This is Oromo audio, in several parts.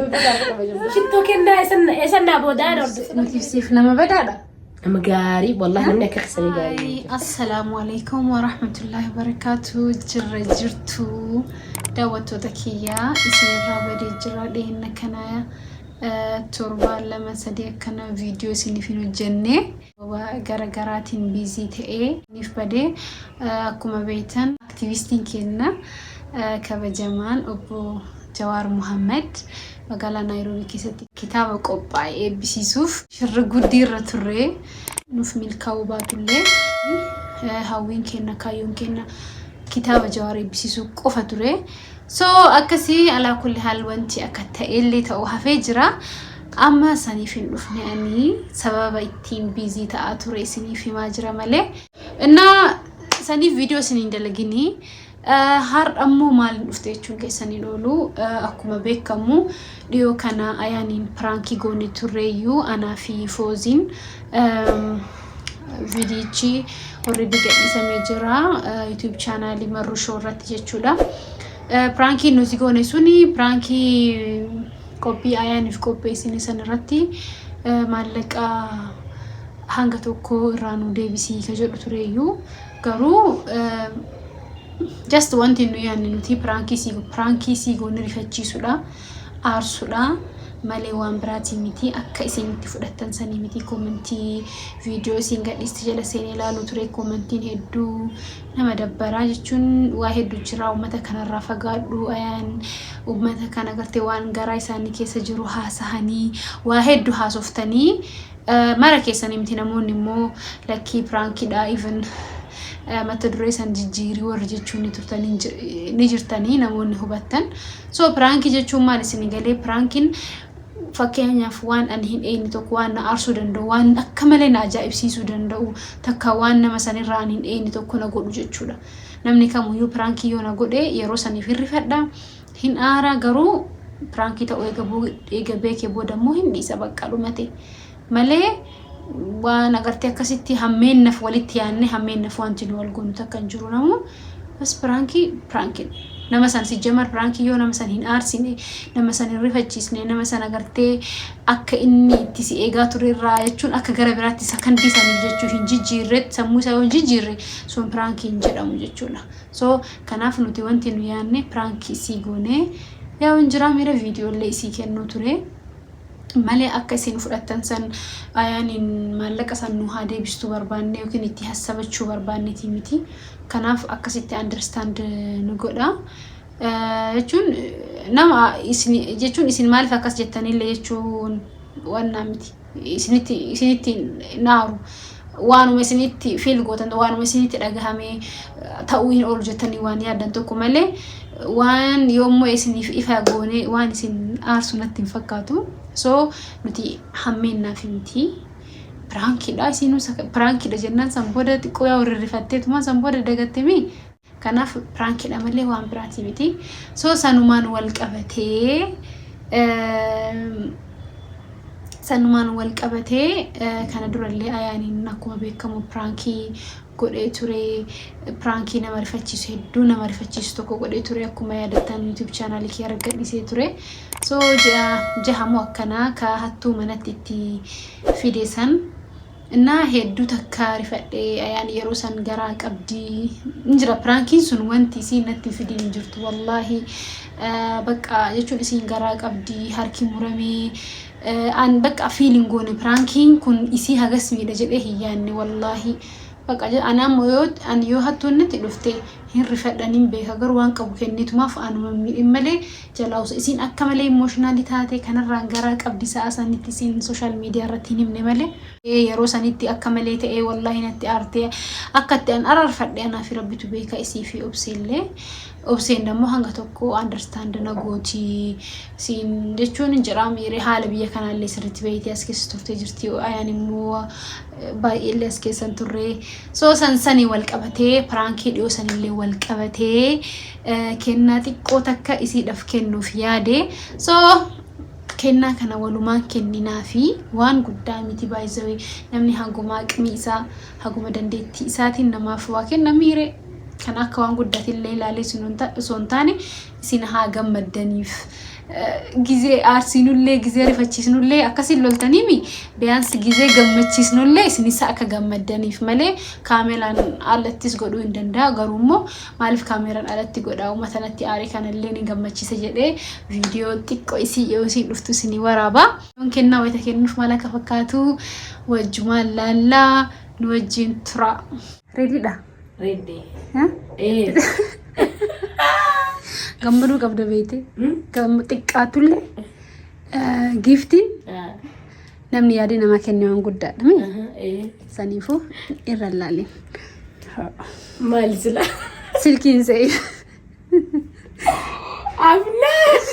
Shittoo kennaa eessan naa boodaa hordoftoota. Nuti siif nama badaadha. Nama gaarii, wallahi namni akka keessanii gaarii. Assalaamu alaikum warahmatullahi wabarakatuh. Jirra jirtu, daawwattoota kiyyaa? Isinirraa badee jira. Dhiyeenya kana torbaan 2 3 akkana viidiyoo isiniif hin hojjenne. Gara garaatiin busy ta'ee isiniif badee. Akkuma beektan, aktivistiin keenya kabajamaan obbo Jawaar Muhammad magaalaa Naayiroobii keessatti kitaaba qophaa'e eebbisiisuuf shirri guddii irra turre. Nuuf milkaa'uu baatullee, hawwiin keenya, kaayyoon keenya kitaaba Jawaar eebbisiisuu qofa ture. So akkasii, alaa kulli haal, wanti akka ta'ellee ta'u hafee jira. Amma saniif hin dhufne. Ani sababa ittiin busy ta'aa ture isiniif himaa jira malee. Innaa saniif viidiyoo isiniin dalaginii. Har'a immoo maaliin dhufte jechuun keessaniin oolu. Akkuma beekamu, dhiyoo kana Ayaaniin prankii goone turreeyyuu, anaa fi Fooziin. Viidiyichi already gadhiisamee jira YouTube channelii Marru Show irratti jechuudha. Prankiin nuti goone suni prankii qophii Ayaaniif qopheessine san irratti maallaqa hanga tokko irraa nu deebisii ka jedhu tureeyyuu, garuu just wanti nu yaadne nuti prankii sii goone rifachiisudha, aarsudha malee waan biraatii miti. Akka isin itti fudhattan sanii miti. Commentii viidiyoo isin gadhiiste jala seenee ilaaluu ture. Commentiin hedduu nama dabbaraa jechuun waa hedduu jira. Uummata kanarraa fagaadhu Ayaan, uummata kana gartee waan garaa isaanii keessa jiru haasahanii, waa hedduu haasoftanii, mara keessanii miti. Namoonni immoo lakkii, prankiidha, even mata duree san jijjiirii warri jechuun ni turtanii, ni jirtanii namoonni hubattan. So prankii jechuun maal isin galee? Prankiin fakkeenyaaf waan ani hin eegne tokko, waan na aarsuu danda'u, waan akka malee na ajaa'ibsiisuu danda'u takka, waan nama sanirraa ani hin eegne tokko na godhu jechuudha. Namni kamuyyuu prankii yoo na godhe yeroo saniif hin rifadha, hin aara, garuu prankii ta'uu eega beekee booda immoo hin dhiisa, bakka dhumate malee. Waan agartee akkasitti hammeennaaf walitti yaadne, hammeennaaf wanti nu wal goonu takka hin jiru. Namu bas prankii prankiin nama san sijjamar prankii yoo nama san hin aarsine, nama san hin rifachiisne, nama san agartee akka inni itti si eegaa ture irraa jechuun akka gara biraatti sakandii saniif jechuu hin jijjiirre, sammuu isaa yoo hin jijjiirre, sun prankii hin jedhamu jechuudha. So kanaaf nuti wanti nu yaadne prankii isii goonee yaa hin jiraa miira viidiyoolee isii kennuu ture malee, akka isin fudhattan san Ayaaniin maallaqa san nu haa deebistuu barbaanne yookiin itti hassabachuu barbaanneeti miti. Kanaaf akkasitti understand nu godha. Jechuun nama isin jechuun isin maaliif akkas jettanillee jechuun wannaa miti. Isinitti naaru. Waanuma isinitti feel gootan, waanuma isinitti dhagahamee ta'uu hin oolu jettanii waan yaaddan tokko malee, waan yoommoo isiniif ifa goone waan isin aarsu natti hin fakkaatu. So nuti hammeennaaf miti. Prankiidha, isinuu prankiidha jennaan san booda xiqqoo yaa warri rifatteetuma san booda dagattemi. Kanaaf prankiidha malee waan biraati miti. So sanumaan wal qabatee kana durallee Ayaaniin akkuma beekamu prankii godhee ture. Prankii nama rifachiisu, hedduu nama rifachiisu tokko godhee ture. Akkuma yaadattan, YouTube channelii kiyya gadhiisee ture. So ji'a jahamoo akkanaa ka hattuu manatti itti fide san እና hedduu takka rifadhee. Ayaan yeroo san garaa qabdii hin jira. Prankiin sun wanti isiin natti fidin hin jirtu wallaahi. Bakka jechuun isiin garaa qabdii, harki muramee, an bakka feeling goone. Prankiin kun isii hagas miidha jedhee hin yaanne wallaahi. Bakka ani ammoo yoo ani yoo hattuun natti dhufte hin rifadhan, hin beeka, garuu waan qabu kennitumaaf anuma miidhin malee jalaa isiin akka malee emotionalii taate kanarraan garaa qabdi sa'a sanitti isiin social media irratti hin himne malee. Yeroo sanitti akka malee ta'ee wallaahi natti aartee, akka itti an araarfadhe anaa fi Rabbitu beeka. Isii fi Obseellee, Obseen immoo hanga tokko understand na gooti siin jechuun hin jedhaa miiree. Haala biyya kanaallee sirriitti beektee as keessa turtee jirti. Ayaan immoo baay'eellee as keessa hin turre. So san sanii wal qabatee, prankii dhiyoo sanillee wal qabatee, kennaa xiqqoo takka isiidhaaf kennuuf yaade. So kennaa kana walumaan kenninaa fi waan guddaa miti. Baay'isawee namni haguma aqmii isaa, haguma dandeettii isaatiin namaaf waa kenna miire. Kan akka waan guddatillee ilaalee osoo hin taane isin haa gammaddaniif. Gizee aarsiinullee, gizee rifachiisnullee akkasiin loltaniimi, biyaansi gizee gammachiisnullee isinis akka gammaddaniif malee kaameraan alattis godhuu hin danda'a. Garuu immoo maaliif kaameraan alatti godha? Uummata natti aaree kanallee ni gammachiisa jedhee viidiyoo xiqqoo isii yoo isiin dhuftu isinii waraaba. Kennaa wayita kennuuf maal akka fakkaatu wajjumaan laallaa, nu wajjin tura. Ready dha? Ready. Eh. Gammaduu qabda beekte. Xiqqaatullee giftiin namni yaadee namaa kenne waan guddaadha. Saniifuu irra laalin. Maali sila? Silkiin se'e. Afnaan.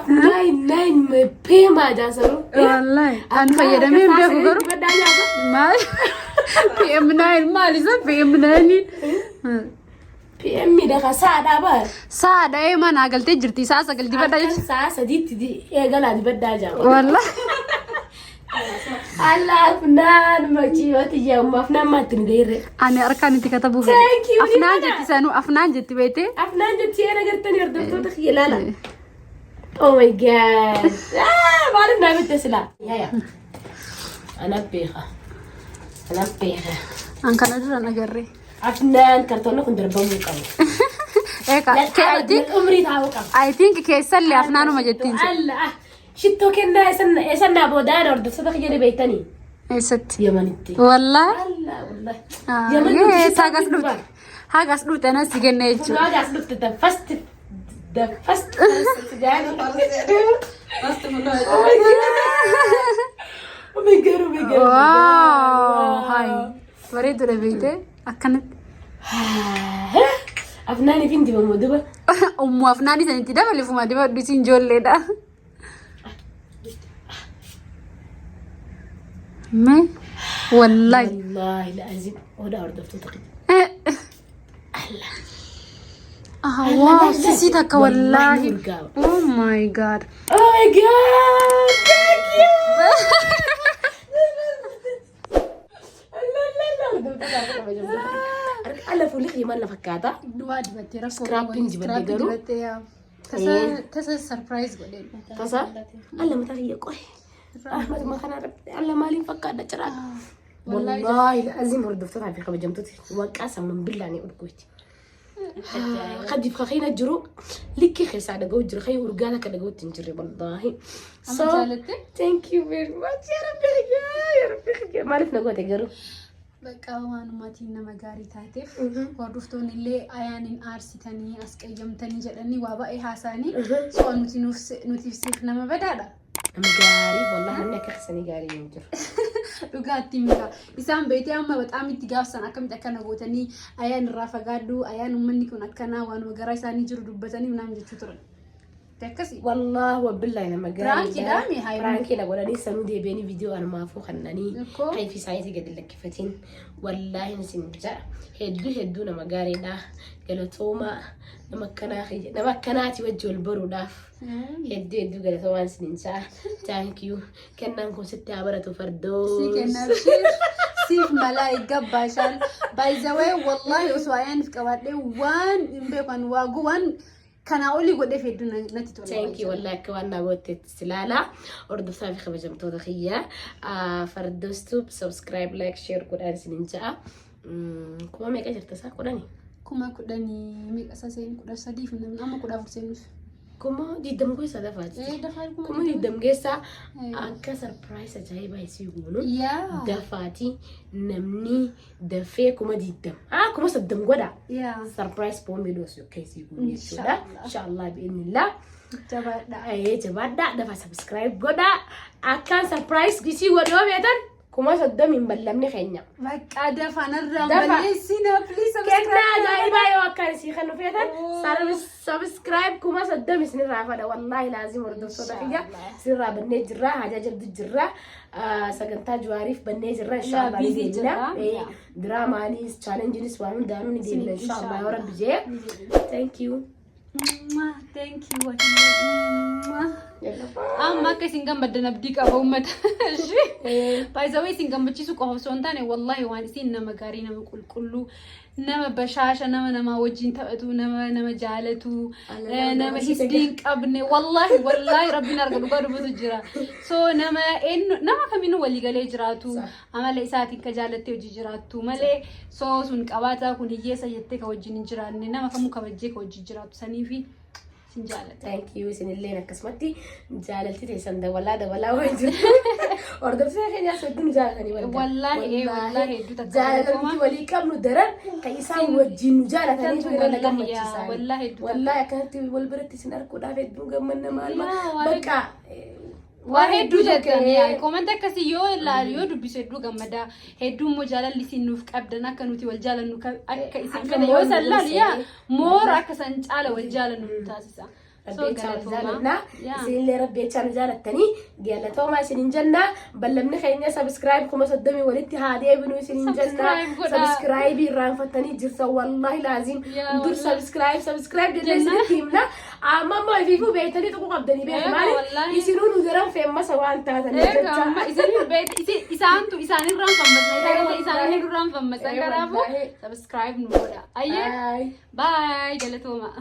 Nine nine peemaa jaasaru. Wallaahi an fayyadamee hin beeku garuu. Maal PM9, maal isa PM9? PM dha saadhaa baar. Sa'a dha'ee mana galtee jirti, sa'a 9 dibadha Halkan jechuudha. sa'a 3tti eegalaa dibadhaa jaa. Wallaahi. Allah, Afnaan maciyooti jedhamu, Afnaan maatti ni deerre. Ani harkaan itti katabuu fedhe. Thank you, Afnaan ni jetti sanuu, Afnaan jetti beektee. Afnaan jetti eena gartanii, hordoftoota kiyya ilaala. Oh my God. Ah, maaliif naa bitte silaa? Yaya. Ana beeka. Ana beeka. An kana duraan agarree. Afnaan kartoonni kun darbamuu qabu. Eeka I think Umrii taa'uu qaba. I think keessallee Afnaanuma jettiin. Allah. Shittoo kennaa eessannaa boodaan hordoftoota kiyya ni beektanii? Eessatti? Yamanitti. Wallaahi. Allah, wallahi. Yees, hagas dhufte. Hagas dhufte anas si kenna jechuudha. Hagas dhufte, the first person. Oh my God. Oh my God, oh my God. Wow. Hai. Bareeduudha beektee akkanatti. Afnaan ifin dibamu duba. Ummu Afnaan isanitti dabalifuma dibadhu, isin ijoolleedha. Mee wallahi. Wallahi laazim odaa hordoftoota kiyya. Ah, wow, sisii takka wallahi. Urgaawa. Oh my God. Oh my God! Thank you! Alla, fuulli kiyya maal na fakkaata? Duwwaa dibattee rakkoo. Scrapping dibadde garuu. Tasa tasa surprise godhee. Tasa? Alla, mataa kiyya qoy. Ahmad kana alla maaliin fakkaadha ciraa? Wallahi azim, hordoftootaa fi kabajamtoota, waaqaa samman billaanii urgooti. Kadiif kakiina jiru likkii keessaa dhaga'u jira, kayii urgaan akka dhaga'utti hin jirre wallahi. So Jaalatte? Thank you very much, yaa rabbi kiyya, yaa rabbi kiyya, maaliif na goote garuu? Bakka waanumatiin nama gaarii taateef hordoftoonni illee ayaaniin aarsitanii as qayyamtanii jedhanii waa baay'ee haasa'anii, so nuti nuti siif nama badaadha. Nama gaarii, wallahi namni akka keessanii gaarii hin jiru. Dhugaatti mika. Isaan beektee amma baxaam itti gaafsan, akkamitti akkana gootanii, ayaan irraa fagaadhu, ayaan uummanni kun akkanaa waanuma garaa isaanii jiru dubbatanii naam jechuu turan. Akkasii. Wallahi wabillahi nama gaarii. Prankiidha mi haa? Prankiidha godhanii sanuu deebi'anii viidiyoo anumaafuu kannanii. Ikkoo. Kayfi isaaniitii gadi lakkifatiin. Wallaahi isin jedha. Hedduu hedduu nama gaariidha. Galatoomaa, nama akkanaa nama akkanaati wajji wal baruudhaaf. Hedduu hedduu galatoomaan isinin jedha. Thank you. Kennaan kun sitti haa baratu Si fardoos. kenna siif malaa gabbaa. By the way, wallahi osoo ayaaniif qabaadhee waan hin beekan waaguu waan kanaa olii godheef hedduu natti tola. Thank you, wallahi akka waan naa goottetti silaala. Hordoftaa fi kabajamtoota kiyya. Fardoos Tube subscribe, like, share godhaan isinin ja'a. Kuma meeqa jirta isaa? 10? 10,000 meeqa isaa seen, 13 fi namni amma 14 seenuuf. 20,000 keessaa dafaati. Ee, dafaa. 20,000 keessaa akka surprise ajaa'ibaa isii goonu. Yaa. Dafaati namni dafee 20,000. Haa, 30,000 godha. Yaa. Surprise boombii dhoosu akka isii goonu jechuudha. Inshallah. Inshallah bi'inillah. Jabaadha. Ee, jabaadhaa, dafa subscribe godhaa. Akkaan surprise isii godhu yoo beektan 30,000 hin ballamne keenya. Bakka dafanarraa Dafa. balleessina, please Kennaa subscribe. ajaa'ibaa yoo akkaan isii kan feetan Oh. subscribe 30,000 isinirraa fadha. Wallaahi laazim, hordoftoota kiyya, isinirraa bannee jirra, haajaa jabdu jirra, sagantaa juwaariif bannee jirra, inshallah ni busy deemna. jirra. Diraamaanis challengenis waan hundaanuu ni deemna inshallah yoo rabbi jee. Thank you. Mwah, thank you. Mwah. Amma akka isin gammaddan abdii qaba uummata. Baay'ee isin gammachiisuu qofa osoo hin taane, wallahi waan isin nama gaarii, nama qulqulluu, nama bashaasha, nama namaa wajjin taphatu, nama nama jaalatu, nama hisdii hin qabne, wallahi wallahi rabbiin arga, dhugaa dubbatu jira. So nama eenyu nama kamiinuu walii galee jiraatu, amala isaatiin ka jaalattee hojii jiraattu malee, so sun qabaataa kun hiyyeessa jettee ka wajjin hin jiraanne, nama kamuu kabajjee ka wajjin jiraattu saniifi isin jaalladha. Thank you, isinilleen akkasumatti jaalalti teessan dabalaa dabalaa waan jirtu. Hordoftoota keenyaas hedduu nu jaalatanii walgaa. Wallaahi, wallaahi hedduu takka Jaalala galatoomaa. nuti walii qabnu daran kan isaan wajjin nu jaalatanii Tantu irra na wallaahi yaa, gammachiisan. wallaahi hedduu takka. Wallaahi akkanatti wal biratti isin arguudhaaf hedduu gammanna maal maal. Yaa, waan Bakka Waa hedduu jettan tokko yaa, comment akkasii yoo ilaalu, yoo dubbisu hedduu gammadaa, hedduu immoo jaalalli isin nuuf qabdan, akka nuti wal jaalannu akka isin Akka fedhan yoo san moora laalu yaa nu moora akka san caala wal jaalannu nu taasisa. So Rabbi jechaa wal galatoomaa. jaalannaa. Yaa. Isinillee rabbi jechaa nu jaalattanii galatoomaa isinin jenna. Ballamni keenya subscribe 30,000 walitti haa deebinu isinin jenna. Subscribe godhaa. Subscribe irraanfattanii jirtan, wallahi laazim. Yaa Dur wallahi. subscribe subscribe jennee Jenna. isinitti himna. Amma immoo ifiifuu beektanii tuquu qabdanii beeku Eega, maali? wallahi. Isinuu nu daran feemmasa waan taataniif Eega jecha. amma isin beet isin isaantu isaanirraan fammasan, isaanillee duraan fammasan, Ee, kanaafuu wallahi. subscribe nu godha. Ayyee, Bye. bye, galatooma.